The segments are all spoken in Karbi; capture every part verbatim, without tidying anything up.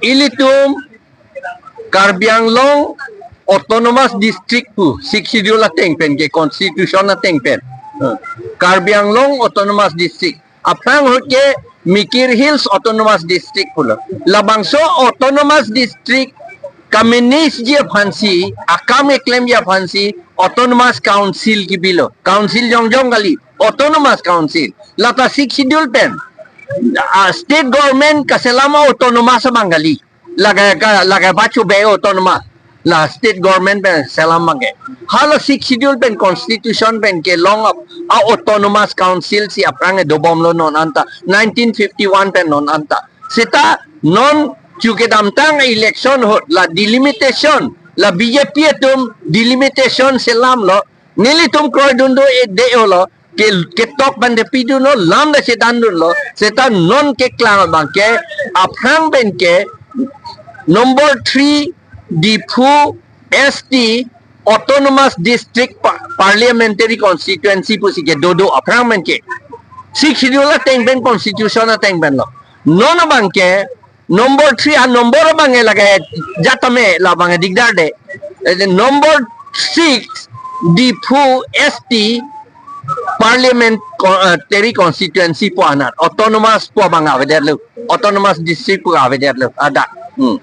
Ilitum Karbi Anglong Autonomous District pu Sixth Schedule ateng pen ke, Constitution ateng pen, Karbi Anglong Autonomous District, aphrang ahut ke Mikir Hills Autonomous District pulo. Labangso Autonomous District ka-manage ji aphansi, akam keklemji aphansi Autonomous Council kebilo. Council jongjong kali, Autonomous Council. Lata Sixth Schedule pen, ah, state government kaselam a-autonomous abang kali. Lake ka, lake bachu be autonomous. La state government pen selam abang ke. Hala Sixth Schedule pen, Constitution pen kelong ap, a-Autonomous Council si aphrang ke dobomlo non anta, nineteen fifty-one pen non anta. Seta non chu kedamtang election ahut la delimitation, la B J P atum delimitation selamlo, nelitum kroidun do-e de-olo, ke, ketok bande pidunlo, lam da chethandunlo, seta non keklang abang ke, aphrang pen ke number three Diphu S T Autonomous District Pa-, Parliamentary Constituency pusi kedo do aphrang pen ke. Sixth Schedule ateng pen, Constitution ateng penlo. Non abang ke number three a-number abang ke lake jatame, labang ke dikdar de. Eh, number six Diphu S T Parliament Co-, eh, Tary Constituency pu anat, Autonomous pu abang avedetlo, Autonomous District pu avedetlo, ada. Hmm.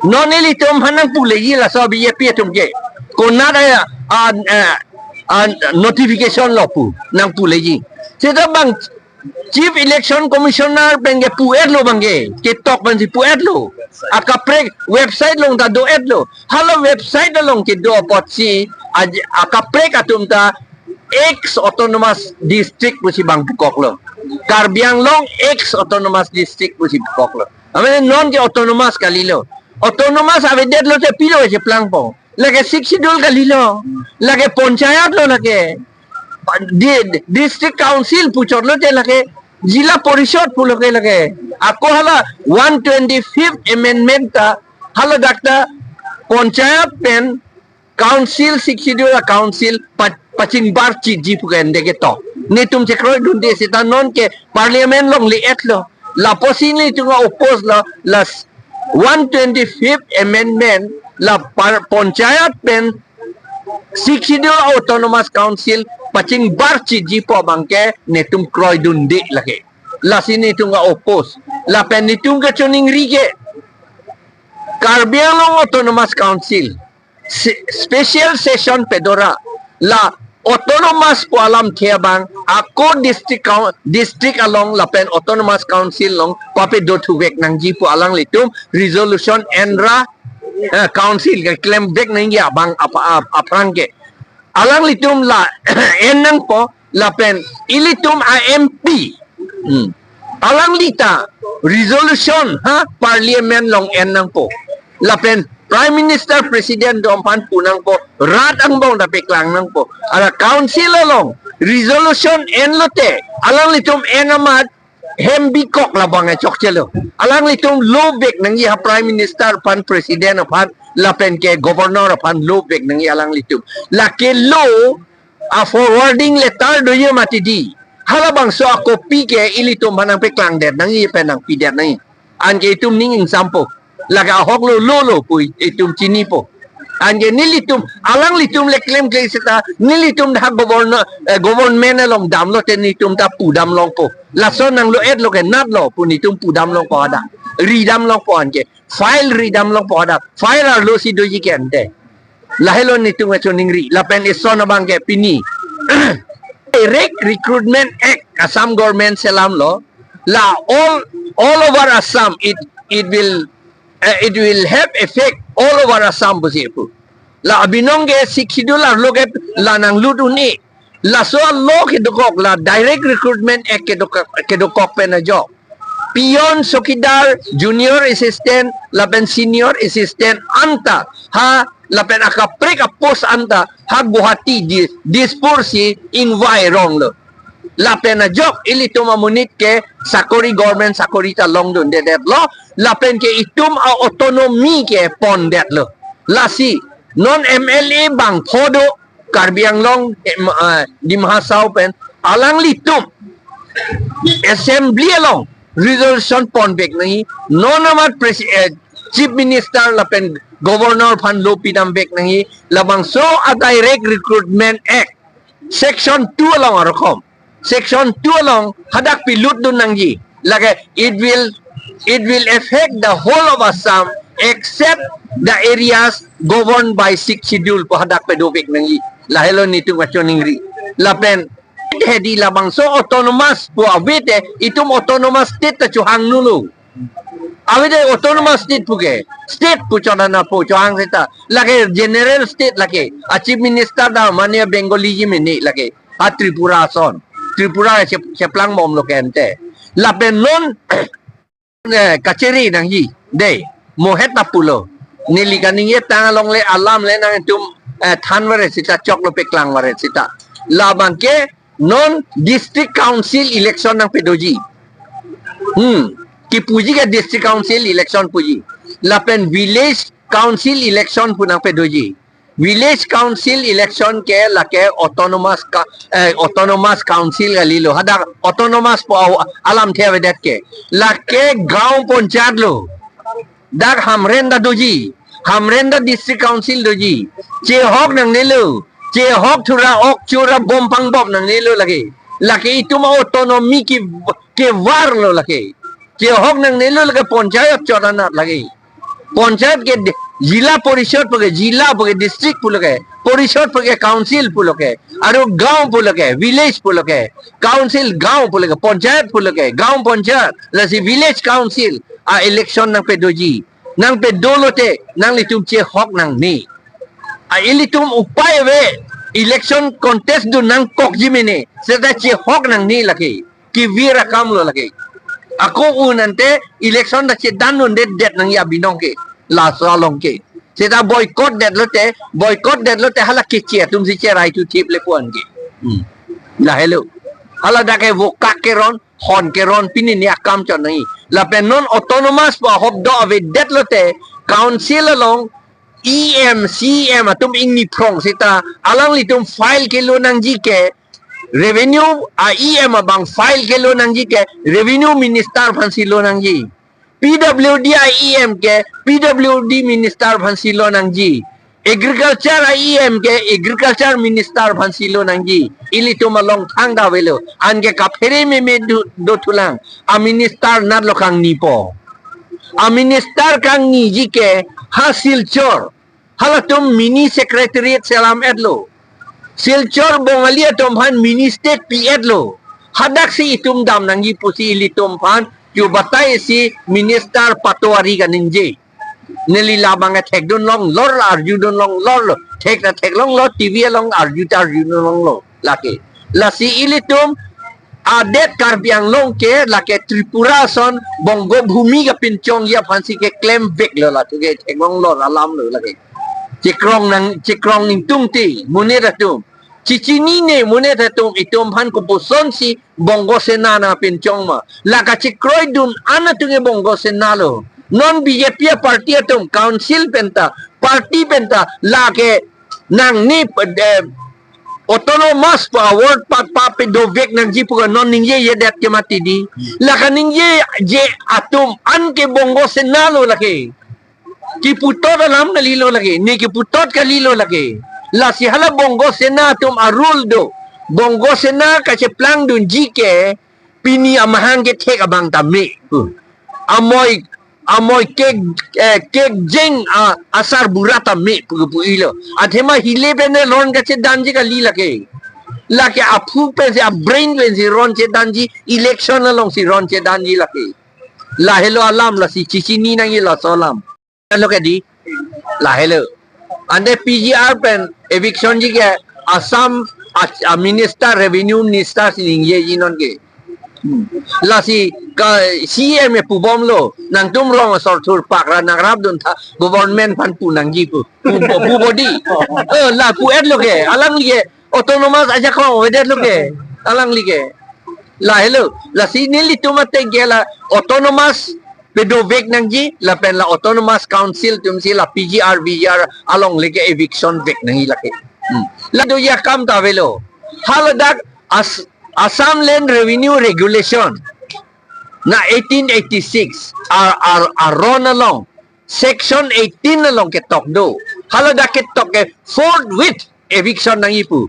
Non ilitum aphan nangpuleji laso B J P atum ke. Konat a, a, a, a notification lo pu nangpuleji. Seta bang Chief Election Commissioner pen ke pu-etlo abang ke, ketok pensi pu-etlo. Akaprek website along ta do-etlo. Hala website along kedo apotsi, aj-, akaprek atum ta ex Autonomous District pusi bang pukoklo. Karbi Anglong ex Autonomous District pusi pukoklo. Amen, non ke autonomous kalilo. Autonomous avedetlo te pilo cheplangpo. Lake Sixth Schedule kalilo. Lake panchayat lo lake. Di-, District Council puchotlo te lake. Zilla Parishad pulo ke lake. Ako hala one twenty-fifth Amendment ta, hala dak ta panchayat pen Council, Sixth Schedule a-Council pa-, pachingbarchitji pu ke ante ketok. Netum chekroidunde seta non ke Parliament along le-etlo. Lapusi netum a-oppose lo, la s-, one twenty-fifth Amendment la par-, panchayat pen Sixth Schedule Autonomous Council pachingbarchitji pu abang ke netum kroidunde lake. Lasi netum a-oppose. Lapen netum kachiningri ke Karbi Anglong Autonomous Council se-, special session pedo ra, la autonomous pu alamthe abang ako district coun-, district along lapen Autonomous Council along papedothuvek nangji pu alanglitum resolution en ra, eh, council keklem vek nangji abang ap-, ap-, aphrang ke. Alanglitum la en nangpo, lapen ilitum a-M P. Hmm. Alangli ta resolution ha Parliament along en nangpo. Lapen Prime Minister, President atum aphan pu nangpo, rat angbong ta paklang nangpo. Hala Council along resolution enlo te, alanglitum en amat hem bikok labang chokchelo. Alanglitum lo vek nangji ha Prime Minister aphan, President aphan, lapen ke Governor aphan lo vek nangji alanglitum. Lake lo a-forwarding letter doji mati di. Halabangso a-copy ke ilitum aphan nangpaklangdet nangji pen nangpidet nangji. Anke itum ning ingsampo. Lake ahok lo, lo lo pu itum chinipo. Anke nelitum, alanglitum le klemkle seta, nelitum dak governor, eh, government along damlo te netum ta pudam longpo. Lason nanglo-etlo ke natlo pu netum pudam longpo hadak. Ridam longpo anke. File ridam longpo hadak. File arlo si doji ke ante. Lahelo netum kachiningri. Lapen ison abang ke pini. Direct Recruitment Act Assam government selamlo. La all, all over Assam, it, it will, eh, it will have effect all over Assam pusi pu. La abinong ke Sixth Schedule arlo ke la nanglut un-e. Laso a-law kedokok, la Direct Recruitment Act kedokok, kedokok pen ajok. Peon, chowkidar, junior assistant, lapen senior assistant anta, ha, lapen akaprek a-post anta, ha Guwahati di, Dispur si ingvai ronglo. Lapen ajok ilitum amonit ke sakori, government sakori ta longdundedetlo, lapen ke itum a-autonomy ke pondetlo. Lasi, non M L A bangpho do, Karbi Anglong, em, ah, Dima Hasao pen, alanglitum assembly along resolution ponvek nangji, non amat pres-, eh, Chief Minister lapen Governor aphan lo pidamvek nangji, labangso a Direct Recruitment Act, Section two along arokom. Section two along hadak pilutdun nangji. Lake it will, it will affect the whole of Assam except the areas governed by Sixth Schedule pu hadak pedovek nangji. Lahelo netum kachoningri. Lapen hedi labangso autonomous pu ave te, itum autonomous state ta chohangno lo. Ave te autonomous state puke, state pu chonana pu chohang seta. Lake general state lake. A Chief Minister ta mane Bengali ji mene lake. A Tripura ason. Tripura chep-, cheplangbomlo ke ante. Lapen non, eh, kachiri nangji. Dei, mo het ta pulo. Neli kaningje tang along le alam le nangtum, eh, than varet seta, choklo, peklang varet seta. Labangke non District Council election nangpedoji. Hmm. Kipuji ke District Council election puji. Lapen Village Council election pu nangpedoji. Village Council election ke lake autonomous ka-, eh, autonomous council kalilo. Hadak autonomous pu aw-, alamthe avedet ke. Lake gaon panchayat lo. Dak Hamren ta doji. Hamren ta District Council doji. Chehok nangnelo. Chehok thura ok chura bom pangbop nangnelo lake. Lake itum autonomy ke, kevarlo lake. Chehok nangnelo lake panchayat chot anat lake. Panchayat ke di-, Zila Parishad puke, Zila puke, District pulo ke, Parishad puke, Council pulo ke, aru gaon pulo ke, Village pulo ke, Council gaon pulo ke, Panchayat pulo ke, gaon panchayat, lasi Village Council a election nangpedoji, nangpedolo te, nanglitum chehok nangne. A ilitum upai ave, election contest dun nangkokji mene, seta chehok nangne lake. Kevir akamlo lake. Ako un ante election ta chedandundedet nangji abinong ke. Laso along ke. Seta boycott detlo te, boycott detlo te hala keche atumsi cherai thuthip le ko-an ke. Hmm. Lahelo. Hala dak ke vokak keron, hon keron, pini ni akam chot nangji. Lapen non autonomous pu ahop do avedetlo te, council along E M, C M atum ingni phrong seta, alanglitum file kelo nangji ke, revenue a E M abang file kelo nangji ke, revenue minister aphansi lo nangji. P W D a E M ke, P W D minister aphansi lo nangji. Agriculture a E M ke, agriculture minister aphansi lo nangji. Ilitum along thangta avelo. Anke kaphere meme do, dothulang. A minister natlo kangnipo. A minister kangniji ke ha Silchar. Halatum mini secretariat selam-etlo. Silchar Bongali atum aphan mini state pi-etlo. Hadaksi itum dam nangji pusi ilitum aphan chubatai si Minister Patowari kaningje. Neli labang ke thekdun longlor, arjudun longlorlo. Thek ta theklonglo, T V along arju ta arjudun longlo. Lake. Lasi ilitum adet Karbi Anglong ke lake Tripura ason Bongo Bhumi kapinchongji aphansi keklemveklo, lake theklonglor alamlo lake. Chekrong nang, chekrong ingtungte monit atum. Chechinine monit atum, itum aphan kopusonsi Bongo Sena nangpinchong ma. La kachekroidun an atum ke Bongo Sena lo. Non B J P a party atum, council penta, party penta, lake nangni, eh, autonomous pu award pa, pa pedovek nangji pu ke non ningjejedet ke mati di. La kaningjeje atum an ke Bongo Sena lo lake. Kiputot alam kalilo lake, ne kiputot kalilo lake. Lasi hala Bongo Sena atum a-rule do. Bongo Sena kacheplangdunji ke pini amahang kethek abang ta me. Amoi, amoi kek, eh, kekjeng a, asarbura ta me pu, pu-ilo. Athema hile pen ron kachedanji kali lake. Lake aphu pensi, a-brain pensi ron chedanji, election alongsi ron chedanji lake. Lahelo alam, lasi chechini nangji laso alam. Lo ke di. Lahelo. Ante P G R pen eviction ji ke Assam a, a minister, revenue minister si ningjeji non ke. Hmm. Lasi ka C M e pubomlo, nangtum rong asor thurpak ra nangrapdun tha, government aphan pu nangji pu. Pu, pu bodi. Eh, la pu-etlo ke, alangli ke autonomous ajakong avedetlo ke, alangli ke. Lahelo, lasi nelitum ateng ke la autonomous pedovek nangji, lapen la autonomous council atumsi la P G R, V G R along lake eviction vek nangji lake. Hmm. La doji akam ta avelo. Haladak As-, Assam Land Revenue Regulation. Na eighteen eighty-six, ar, ar, aron along, section eighteen along ketok do. Hala dak ketok ke forthwith eviction nangji pu.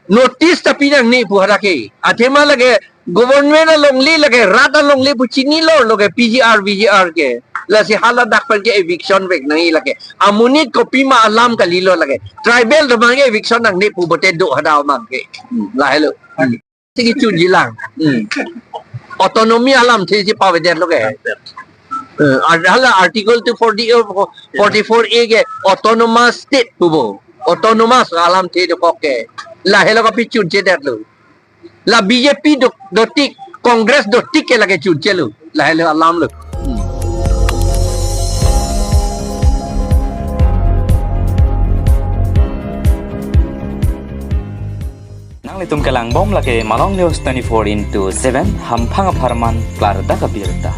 Notice ta pi nangne pu hadak ke. Athema lake government alongle, lake rat alongle pu chinilo lake P G R, V G R ke. Lasi hala dak pen ke eviction vek nangji lake. Amonit kopima alam kalilo lake. Tribal atum abang ke eviction nangne pu bote do hadak abang ke. Hmm, lahelo. Hmm. Sigi chunji lang. Hmm. Autonomy alamthe si pavedetlo ke. Eh, ar-, hala Article two forty, uh, forty-four A ke autonomous state pupo. Autonomous alamthe dokok ke. Lahelo kapi chunchedetlo. La B J P do, dotik, Congress dotik ke lake chunchelo. Lahelo alamlo. Hmm. Nanglitum kelangbom lake Malong News twenty-four into seven, hamphang apharman klardak abirta.